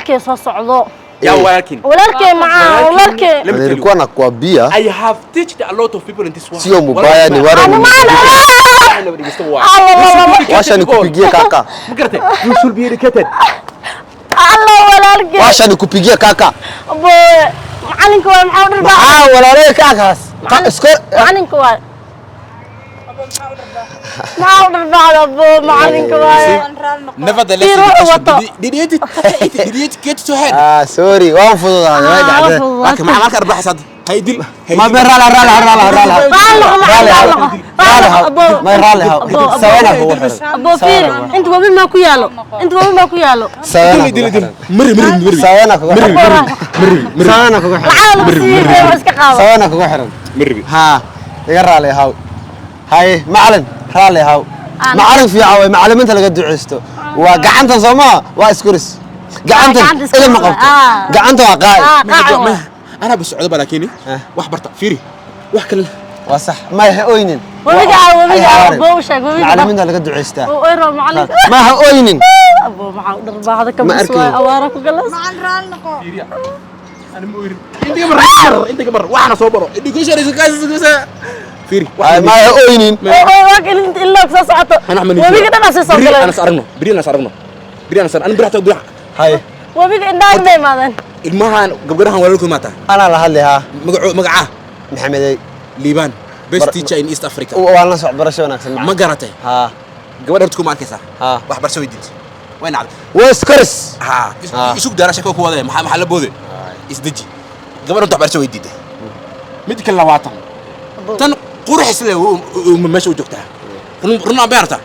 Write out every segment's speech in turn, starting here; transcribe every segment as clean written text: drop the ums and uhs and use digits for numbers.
Walaalkay soo socdo. Yaa walaalkiin? Walaalkay macaan, walaalkay. Let me tell you. Nilikuwa nakwambia I have teached a lot of people in this world. Sio mubaya, ni wale Ani macaan. Washa nikupigie, kaka. Ma garatay? You should be educated. Alla, walaalkay. Washa nikupigie, kaka. Boy, macalinka waay, maxaa u dharbaa? Maxaa walaalay kaakaas isko? Macalinka waay, maxaa u dharbacda? Bo, macalinka waay. Nevertheless, Fiiro education, wato. did it get to head? Ah, sorry, waan fududaaday, way Ah, dhacday. waa. Laakiin maxaa marka arbaxaysad? Haydil. Ma ma rala rala rala rala. Raalli noqo, macallin, raalli noqo. Raalli haw. Abo. May raalli haw. Abo, abo. Sawana kugu xiran. Abo, fiir, inta webi maa ku yaalo? Inta webi maa ku yaalo? Sawana kugu xiran. Mari mari mari. Sawana kugu xiran. Sawana kugu xiran. Lacag lagu siiyey, waa iska qaado. Sawana kugu xiran. Mari. Ha, iga raalli haw. Haye macalin, raalli haw. Macalin fiican way, macalimiinta laga duceysto waa gacantan, soo maa? Waa iskuris gacantan. Gacanta iskuris. Idin ma qabto. Ah. Gacanta waa qaali. Ah, qaaci waay. Anaa basocdo ba, laakiin wax barta, fiiri, wax kale. Waa sax, ma ha oynin. Webiga ah, webiga ah, Hay. abo, u sheeg webiga. Macalimiinta laga duceystaa. Oo oyro macalinka. Ma ha oynin. Abo, maxaa u dharbaaxda ka? Ma Bas arkayo. waay, awaara ku galas. Macalin, raali noqo. Ana ma oirin. Inta mar inta mar waxna soo baro. Education is fiiri. Ay, ma ha oynin. Oo oo waa in ilaa soo socoto. Ana axmed. Webiga dhan soo Beri galay. anas aragno, beri anas aragno, beri anas aragno, beri hataa beri. Haye. Webiga indhaha ma imaadeen. Ilmahan gabgarahan walaalkood maata? Anaa la hadli, haa. Magaco, magacaa? Maxamedey. Liibaan, best teacher in East Africa. Waa la soc, barasho wanaagsan. Ma garatay? Haa. Gabadha horta kuma arkaysaa. Haa. Wax barasho weydiid, way nacday. Waa iskoris. Ha. Ah. Isug daara, shako ku wadaya, maxaa la boode? Isdeji. Gabadha horta wax barasho weydiiday. Mid kale, 20 tan qurux isle meesha u joogtaa. Run run been arta.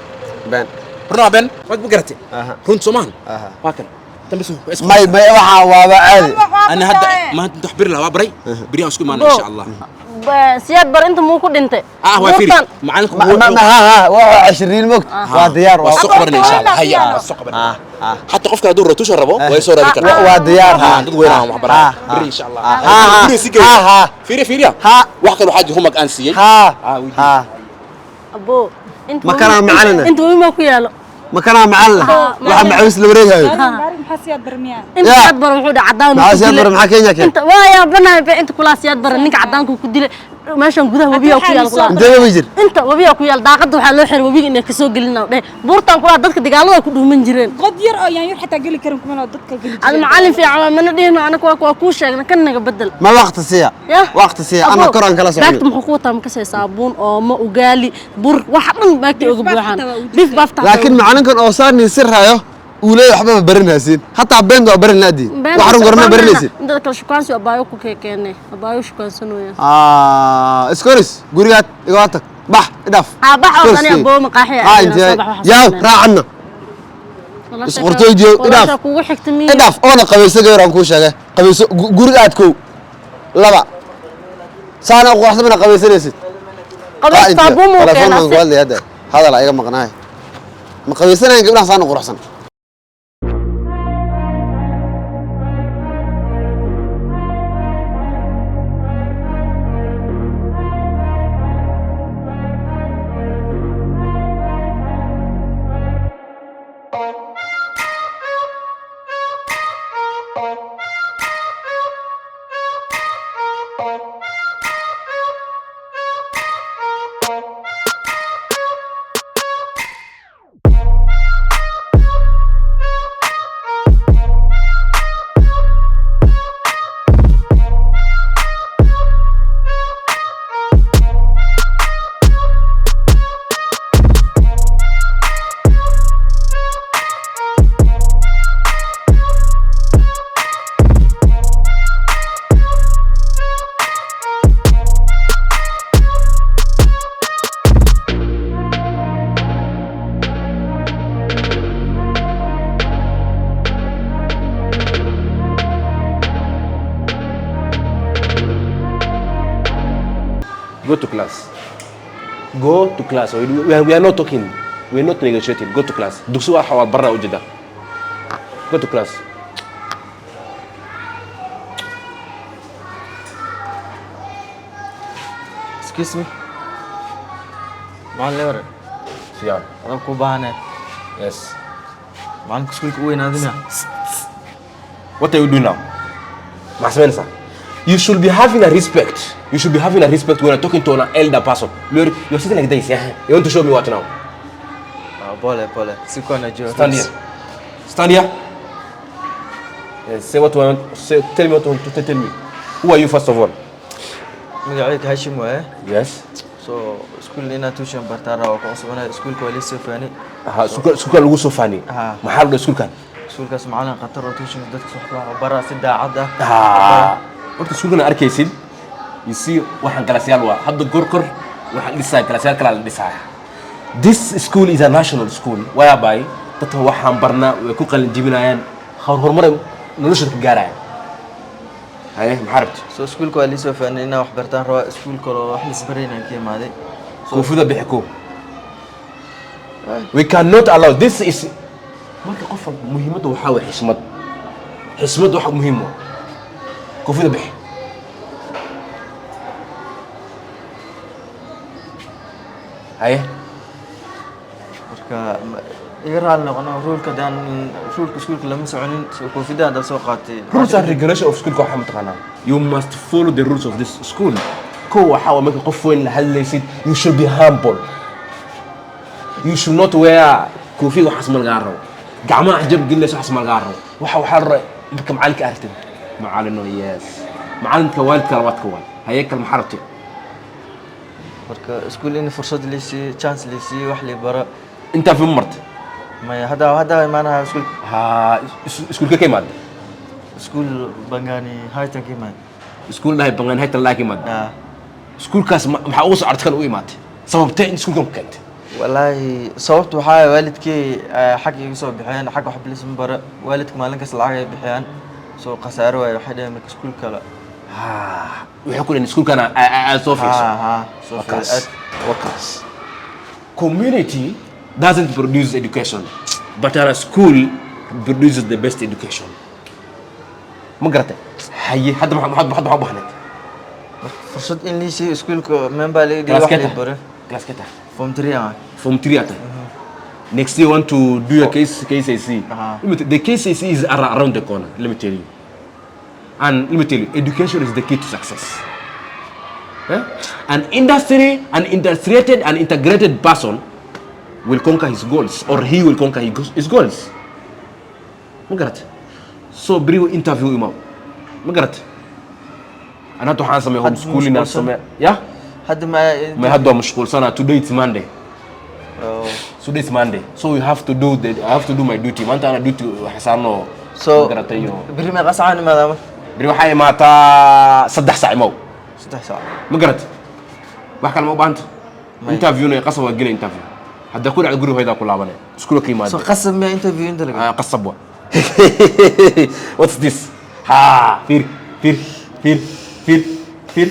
Been. Run been waad ma garatay? Aha. Run soomaan? Aha. Waa kan tan bas waa isku. May, waxaa waaba caadi. Ana hadda maanta inta wax beri lahaa waa baray, beri aan isku imaana, insha Allah. Siyaad bar inta muu ku dhintay? Ah, waa fiiri. Buurtan. Macalinku ma ha ha, waa 20 mogt, waa diyaar. waa Waa soo qabanay, insha Allah. Haya, waa soo qabanay. Ah ah. Xataa qofka hadduu rotusha rabo, way soo raadi kartaa. Waa diyaar. Ha, dad weyn aan wax baraa Ah, beri, insha Allah. ah, ah, Beri si geeyo. ah, ah. Fiiri, fiiriya. Ha. Wax kale waxaa jira homework aan siiyey. Ha. Ah, weydiin. Ha. Abo, inta Ma kanaa macalina? Inta webi maa ku yaalo? Ma kanaa macalin waxa macawiis la wareegayo? Baarin, maxaa siyaad barmiyaa? Inta Ya. siyaad bar wuxuu dhaca cadaan. Maxaa siyaad bar? Maxaa Kenya keen? Inta waa yaabanahay be, inta kulaa siyaad bar ninka cadaanku ku dilay meeshan gudaha webiga ku yaal kulaa. Intee webi jir? Inta webiga ku yaal, daaqada waxaa loo xiray webiga inay kasoo gelin dheh. Buurtan kulaa dadka dagaalada ku dhuuman jireen. God yar oo yaanyur xataa geli karin kuma dadka geli Ad jireen. Macalin fiican waa, mana dhihino anaga, waa kuu sheegna, kan naga bedel. Ma waqti siya. Ya. Waqti siya, ana Abo, kor aan kala baagta socon. muxuu ku wataa? Makasay saabuun, oomo, ugaali, bur, waxa dhan baagta uga Beef baaf buuxaan. xataa waa u Beef baafta. Laakiin macalinkan oo saar nin sir hayo uu leeyahay, waxba ma barinaysiin, hataa beenta waa barin laadiin, wax run gorma barinaysid. Inta kale shukaansi abaayo ku keenay, abaayo shukaansanooya. Ah, iskoris, gurigaad iga tag, bax, idhaaf. Ah, bax oo Iskoris tani sii. aboo maqaaxi Ah, aadina, intee soo bax, waxaa yaa sameynaa. Raacana isqortooydiyo, idhaaf. Walaasha kugu xigta miya? Idhaaf oona qabayso, gabar aan kuu sheegay, qabayso. Guriga aad kow laba saana u quruxsan mana qabaysanaysid. Qabays saabuun muu telefoon keenaa? baan ku hadlay hadda, hadal iga maqnaay. Ma qabaysanayan gabdhaha saana quruxsan? Go to class. Go to class. We are not talking. We are not negotiating. Go to class. Dugsi waxa waa barra ujeeda. Go to class. Excuse me. Macallin Lewer, Siyaar. adaan kuu baahanay. Yes. Macalinka iskuulka u weynaaday miya? What are you doing now? Maxaa samaynaysaa? You should be having a respect. You should be having a respect when you're talking to an elder person. You're sitting like this, yeah? You want to show me what now? Ah, pole pole, sikuwa najua. Stand here. Stand here. Yes, say what you want. Say, tell me what you want to tell me. Who are you, first of all? Magacayga Hashim waaye. Yes. So iskuul inaa tuition bartaa rabaa, ku cusubanahay iskuulka, waa lii soo faanay. Aha, iskuulka lagu soo faaniyey. Ah. Maxaa la dhahay iskuulkan? Iskuulkaas macalin khatar oo tuition dadka wax ku bara si daacad ah. Ah, horta iskuulkan arkaysid, you see, waxaan galasyaal waa hadda kor waxaan dhisaa, galasyaal kalaa la dhisaa. This school is a national school whereby dadka waxaan barnaa way ku qalin jebinayaan, horumar noloshooda ka gaarayaan. Haye, maxaa rabti? So iskuulka waa lii soo faanay inaa wax bartaan rabaa, iskuul kale oo wax lisbaraynaan ka imaaday. Koofida bixi ko. We cannot allow this. Is marka qof walba muhiimadda waxaa way xishmad. Xishmad waxa muhiim ah. Koofida bixi. Haye. Marka iga raali noqono, rule-ka hadaan rule-ka iskuulka lama soconin, so koofida hadaan soo qaatay. Rules and regulation of school waxaa mataqaanaa, you must follow the rules of this school. Ko waxaa waa marka qof weyn la hadlaysid, you should be humble. You should not wear koofi. Waxaas ma lagaa rabo. Gacmaha xajab gelinaysa, waxaas ma lagaa rabo. Waxaa la rabaa marka macalinka aragtid, macalino, yes, macalinka waalidka labaadka waay. Haye, kal, maxaa rabtay? Marka iskuul in fursad lii siiyo, chance lii siiyo, wax lii baro. Interview ma martay? Maya, hadda imaanaha iskuulka. Ha, iskuulka ka imaada? Iskuul Bangani Highton ka imaad. Iskuul dhahay Bangaan Haytan laa ka imaada? Ah. Iskuulkaas maxaa ugu soo aragtay kan u imaatay? Sababtee in iskuulkan ku keentay? Wallaahi sababtu waxaa waaye waalidkay xag iga soo bixiyeen, xag wax bilis ma bara. Waalidka maalin kasta lacag ay bixiyaan, soo khasaaro waaye. Waxay dhaheen marka iskuul kale. Ha, waxay ku dhaheen iskuulkan aad soo fiirso. Ha ha, soo Wakaas. fiir aad. Wakaas. Community doesn't produce education, but our school produces the best education. Ma garatay? Haye, hadda maxaad u baahneed? Marka fursad in lii siiyo iskuulka member laga dhigo, wax lii baro. Class keta? Form 3 ah. Form 3 ata. Next year you want to do your case KCSE. Let me the KCSE is around the corner, let me tell you. And let me tell you, education is the key to success. Eh? An industry, an industriated and integrated person will conquer his goals, or he will conquer his goals. Ma garat? So beri interview imaw. Ma garat? Ana hadda waxaan sameeya Hadda homeschooling aan mashquulsan. Sameeya. Ya? Hadda ma Ma hadda waa mashquulsanaa. Today it's Monday. Oh. Today is Monday. So you have to do the I have to do my duty. Maanta ana duty waxa saarno. So Ma garatay yo. beri meeqa saac imaada marka? Beri waxaa imaataa 3 saac imow. 3 saac. Ma garat? Wax kale ma u baahanta? May. Interviewna qasab waa gelay interview. Hadda ku dhacdo guriga hooyadaa ku laabanay. Iskuulka ka yimaada. So qasab miya interview inta laga? Ah, qasab wa. What's this? Ha, fiir, fiir, fiir, fiir, fiir.